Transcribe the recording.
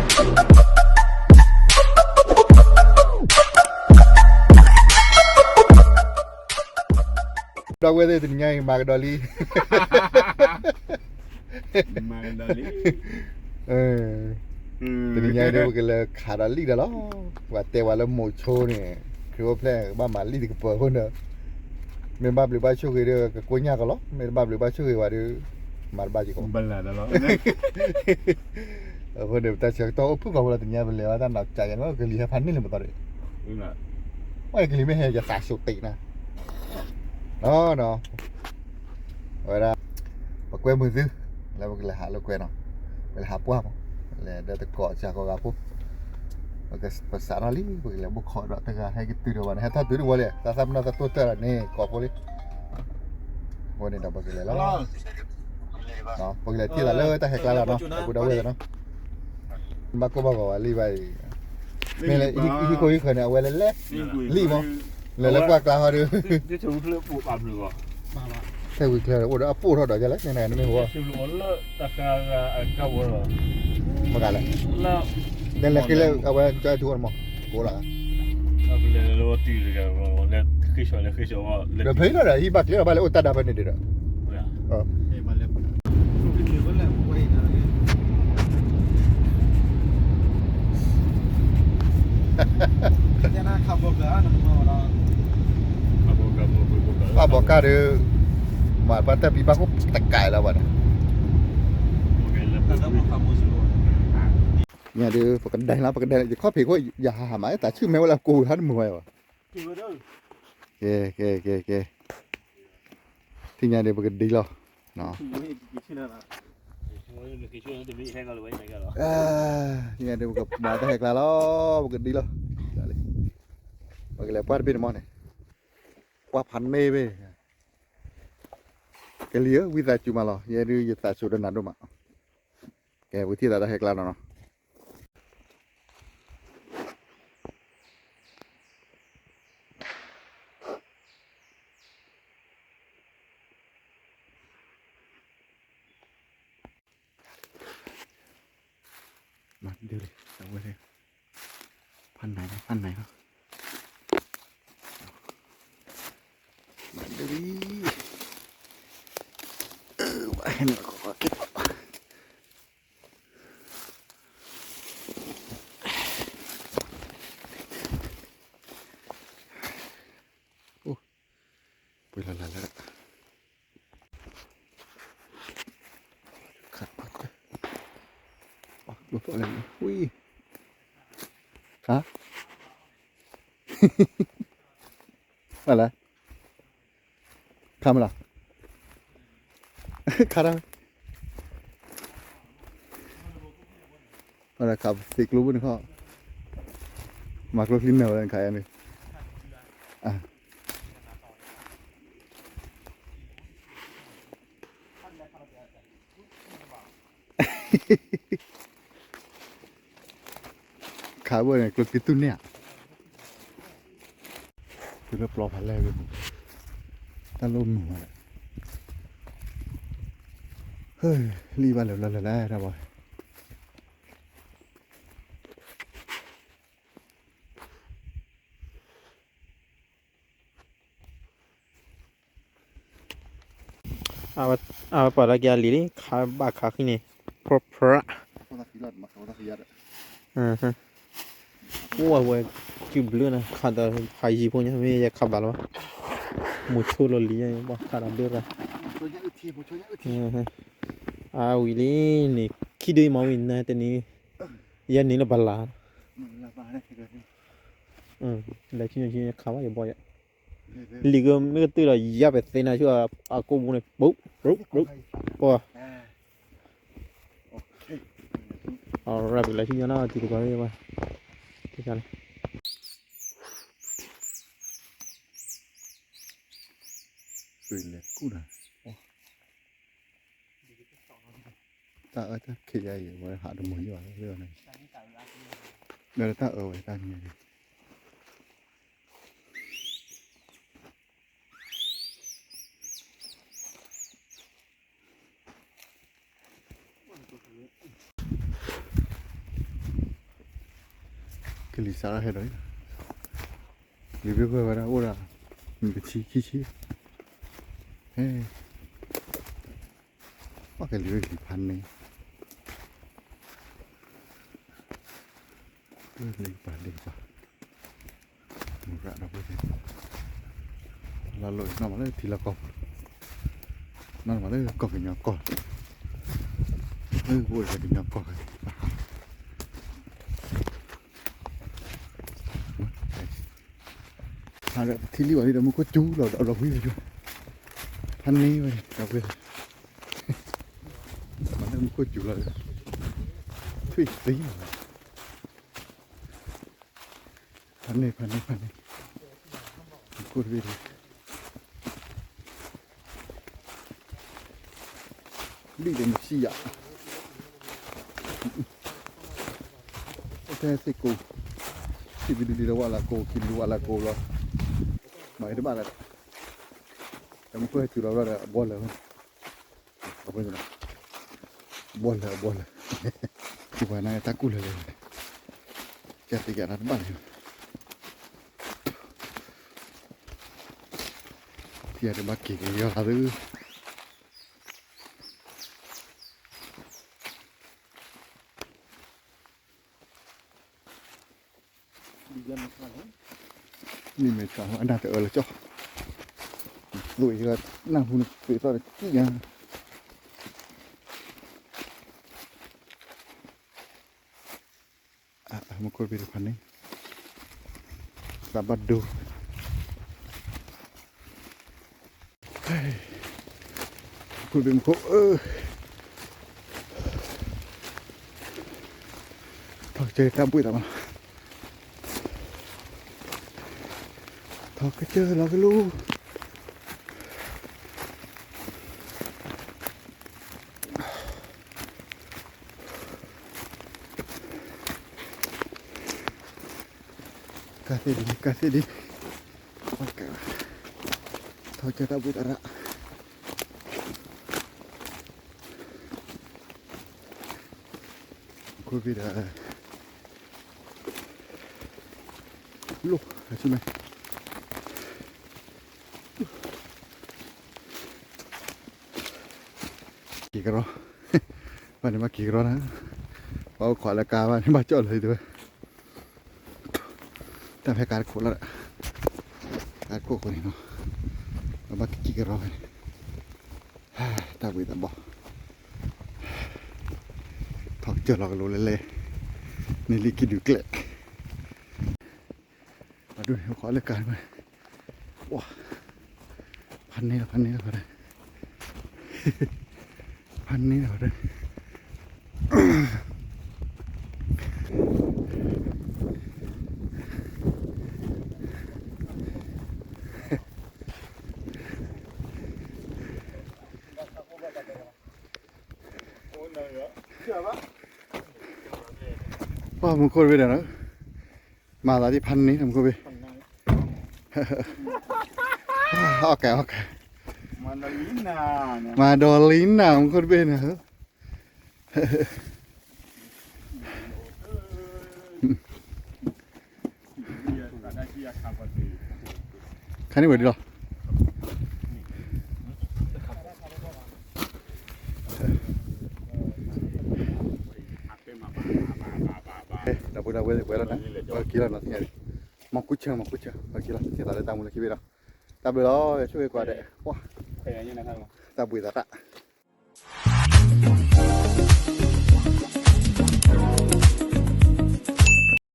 ဒီပုၢ်ဝဲၢ်သ့ၣ် တနံၤညါအံၤ မၤကဒီးလံ, တနံၤညါအံၤဒ် ပကလဲၤခးဒီးလံၣ်ဒီးလီၤ. ပှၤတဲဝဲလၢမိၤဆိန့ၣ် ခရံာ်အိၣ်ဖျဲၣ် ကဘၣ်မၤလံၣ်တကပၤအဃိန့ၣ်, မ့ၢ်ဘၣ်ဘျုးဘၣ်ဆိၣ်ဂ့ၤဒီး ကကိညၢ်ကလီၤ, မ့ၢ်တဘၣ်ဘျုးဘၣ်ဆိၣ်ဂ့ၤဝဲဒီး မၤတဘၣ်က့ၤကီး အဃိန့ၣ် ပတၢ်ဆၢကတီၢ်အိၣ်ဖုၣ်ကိာ်ဖိလီၤ. တနံၤညါပလဲၤဝဲတၢ်နီၤကးယဲန့ၣ် ကလံၤဟဲဖးန့ၢ်လံမသီဒီး, အကလံၤမ့ၢ်ဟဲယသးစိးတ့ၢ်နၤ, အဝဲဒၣ် ပကွဲမုာ်သု လၢပကလဲၤဟးလိာ်ကွဲနီၤ, ပလဲၤဟးပှၢ်မး, လဲၤဒီးတကိးစှၤကိးဂၤဖိ, ပစးထီၣ်လံ ပကလဲၤဘိၣ်ခိးဒီးတဂၤ ဟဲက့ၤတုၤဒီးဝဲန့ၣ် ဟဲထီၣ်တုၤဒံးဝဲလံ, သးသၣ်ပနီၣ်သးတိၢ်တၢၢ်လီၤန့ၣ် ကိးဖိလံ, အဃိန့ၣ်ဒီးပကလဲၤလီၤ. ပကလဲၤထံၣ်သးလၢတၢ်ဟဲကျါလီၤနီၤ, ဒီပုၢ်ဝဲၢ်နီၤ, ဘၣ်ကိၢ်ဘၣ်ဂီၤဝဲလံဘၣ်အံၤ, မ့ၢ်လၢဟံၣ်ခိၣ်ဟံၣ်ဃၢၤန့ၣ် အဝဲလဲၤလဲၤလံမး, လဲၤလၢပှၢ်ကျါဟီဒီး ထဲဝံၤချၢ အိၣ်ဒီးအပိၢ်ထီၣ်ဒီးယလဲၣ် မ့ၢ်နမ့ၢ်ဟူ, မ့ၢ်ဂၤလဲၣ်, လဲၤလဲၤဃ့လၢအဝဲကၠီထူအီၤမး, ကိးလီၤ, ဒီးဖဲအံၤနီၤဒီး ဟံၣ်ဘၣ်ကျဲလီၤ ဘၣ်လဲၤအိၣ်တၢ်ဒါဖဲန့ၣ်ဒီး ဘၣ်ဘီကၢ်ဒီး မၤပှၤတၢ်ဖံးဘၣ်ခိၣ်တကးလၢၤဘၣ်ဒီး, ညါဒီး ပကဒဲလီၤ ပကဒဲလီၤ ယခီၣ်ဖံးခိၣ် ယဟးဟးမး တၢ်ဆူၣ်မဲဝဲလၢကိးဟါတမုာ်ဝဲဘၣ်, ကဲ ကဲ ကဲ ကဲ ထံၣ်ညါဒီး ပကဒံလီၤ, ထံၣ်ညါဒီး ပကမၤတၢ်ဟဲကျါလီၤ ပကဒံလီၤ, ပကလဲၤပှၢ်တဘ့ၣ်န့ၣ်မးန့ၣ်, ပှၢ်ဖးမ့ၢ်ဘ့ၣ်, ကလံၤဧၢ ဝံသးစူၤမးလီၤ ယဲဒုးယသးစူၤဒီးနၤဒိၣ်မး, ကဲ ပကထံၣ်သးတၢ်ဟဲကျါနီၤနီၤ. မၤဒုးလံ အဝဲသ့ၣ်, ဖးနၤလီၤ ဖးနၤလီၤ, မၤဒုးလံ, ဝဲဟဲနုာ်ကက့ၤ, အိၣ်, ပှ့ၤလီၤလၢ်လၢ်, ခး, ဝံၤ, ဟါ, ဘၣ်လဲၣ်, ခးမ့ၢ်လီၤ, ခးတၢ်, ခးသ့ကျိဖိန့ၣ်ခီ, မၤကျိချံနၢၤဝဲခါအံၤန့ၣ်, ခးဝဲန့ၣ် ကျိချံသူၣ်န့ၢ်ဧါ, တုၤလၢပျီဖးလဲၢ်ဝဲ, တၢ်လိၣ်မုာ်ဝဲ, လံၣ်ဘၣ်လၢာ်လၢာ်လၢာ်တၢ်ဘီ အဝဲပှၤလၢက့ၤအလံၤလံ ခးဘၣ်ခးဃံန့ၣ် ဖြၢဖြၢ, အိၣ်ဝဲဝဲ ကုဘျုးနၤ ခးဒီးဖးယံၤဖိညါ မ့ၢ်ယဲခးဘၣ်လီၤဘၣ်, မိၤဆိလီၤလံၤညါ ဘၣ်ခးဒီးဒိၣ်ရၤ, အဝံၤလံန့ၣ် ခံဒုအံၤမ့ၢ်ဝံၤနၤတနံၤ, ယဲန့ၣ်လၢပလၤ, လဲၤဆူညါဆူညါခးဘၣ်ယဘီယဲ, လံၤကမ့ၢ်ကတၢၢ်ဒီး ယါပဲာ်သ့နၤဆူအကိာ်ပူၤန့ၣ် ပူၤ ပူၤ ပူၤ, အရၣ် ပကလဲၤဆူညါနီၤ တံၤသကိး တကါန့ၣ် လဲၤကူၣ်နၤ တၢ်အၢတၢ်ခဲးယါအံၤ ဝဲဟးတမုာ်ယိာ်ဘၣ်လၢန့ၣ်, လၢတၢ်အၢဝဲတၢ်န့ၣ် ပ ကလံၤစးထီၣ်ဟဲဒီးလံ, လံာ်ဘ့ၣ်ဝဲဒၣ်အိၣ်ဒၣ် မ့ၢ်တဆံခံဆံ, ဟဲ, အီၣ်ကလံၤဝဲလံာ်ဖးန့ၣ်, လံာ်ပာ်လံာ်ပာ်, မုၢ်ရၣ်ဒီးဝဲသ့ၣ်, လၢလိၣ်နီၢ်မးလၢထံလီၢ်ကီၢ်, နီၢ်မးလၢကီၢ်ကညီကီၢ်, လၢကအိၣ်ဒီးကညီကီၢ်, ဟးဒီးတထံၣ်လံဘၣ်လံဒီးမူခိၣ်စူၤလီၤဒီးဘျီဝံၤ, ဖးန့ၢ်ဝဲဒီးဝဲ, မ့ၢ်လၢမူခိၣ်စူၤလီၤဒီး, ထွံၣ်သံလီၤ, ဖးန့ၢ် ဖးန့ၢ် ဖးန့ၢ်, မူခိၣ်တဘ့ၣ်ဒီး ဘံၣ်ဒီးမ့ၢ်ဆံယၤ, အိၣ်ထဲစ့ၢ်ကီး, ခံဘံၣ်ဒုဒံးဒီးဝၣ်လၢကိး, ခံဘံၣ်ဒုဝၣ်လၢကိးလီၤ, မၤအံၤတဘၣ်လၢၤ, တမူခိၣ်ဟဲတုၤလီၤဘျီဒီး အဘီလၢာ်, အဃိန့ၣ်, အဘီလၢာ် အဘီလၢာ်, ပှၤနာ်က့တၢ်ကူၣ်လၢာ်လၢာ်, ကဲသ့ၣ်ကဲနၤတဘၣ်န့ၣ်, ထံၣ်ယၤတဘၣ်က့ၤက့ၤယီၤလၢသု မ့မ့ၢ်ဆီအနၢ်တအၢလၢကၠီ, သွံၣ်နၢ်ဟူနသွံၣ်သီၣ်တကံၢ်ညါ, မူခိၣ်တဘ့ၣ်တဖၣ်န့ၣ်, သးဘၣ်ဒိ, မူခိၣ်တဘ့ၣ်မူခိၣ်, ထီၣ်ကစၢၢ်တၢ်ဘှ့ၣ်သးမး, ထီၣ်ကစၢၢ်လီၤကလိ ကသ့ၣ်ဒံး ကသ့ၣ်ဒံး, ထီၣ်ကၢတၢ်ဘှ့ၣ်သရၣ်, ခိၣ်ဘ့ၣ်ဒီး လိၣ် အဆူၣ်မဲာ် က့ၤကရီ, ဘၣ်န့ၣ်ဘၣ်က့ၤကရီနၤ, ပှၤအိၣ်ခိးလၢကါဘၣ်န့ၣ်ဘၣ်ကၠီၣ်လၢၤတဲဝဲ, တၢ်ဖဲကါတခိၣ်လီၤ, ကါတခိၣ်အဃိန့ၣ်နီၤ, ပဘၣ်က့ၤကရီဝဲန့ၣ်, တၢ်ဘှ့ၣ်သးဘီ, ထီၣ်ကၢၢ်လီၤကလိလဲၤလဲၤ, န့ၢ်လံကံၣ်ဒုးကျဲး အဒိန့ၣ် အိၣ်ခိးလၢကါန့ၣ်, ဝါ, ဖးန့ၢ်လီၤ ဖးန့ၢ်လီၤ ဖးန့ၢ်လီၤ ဖးန့ၢ်လီၤ ပှၤမူခိၣ်တဘ့ၣ်ဒီး, မၤသးဒ်ဖးန့ၢ်မူခိၣ်တဘ့ၣ်, အီၣ်ကဲ အီၣ်ကဲ, မၤဒီးလံနၤ မူခိၣ်တဘ့ၣ်န့ၣ်, ခါန့ၣ်ဝဲဒ်လီၤ. ဒီပုၢ်ဒီဝဲၢ်သ့ၣ်ပှဲၤလီၤနၤ, ပက့ၤလီၤနီၤသ့ၣ်ညါလံ, မၤကူဆၢ မၤကူဆၢ ပက့ၤလီၤ သ့ၣ်သးလၢတၢ်မူလၢခံဘ့ၣ်ဒီး, တၢ်ဘျုးလီၤ ဆိၣ်ဂ့ၤကိးဂၤဒဲး, တၢ်ဘျုးသရၣ်,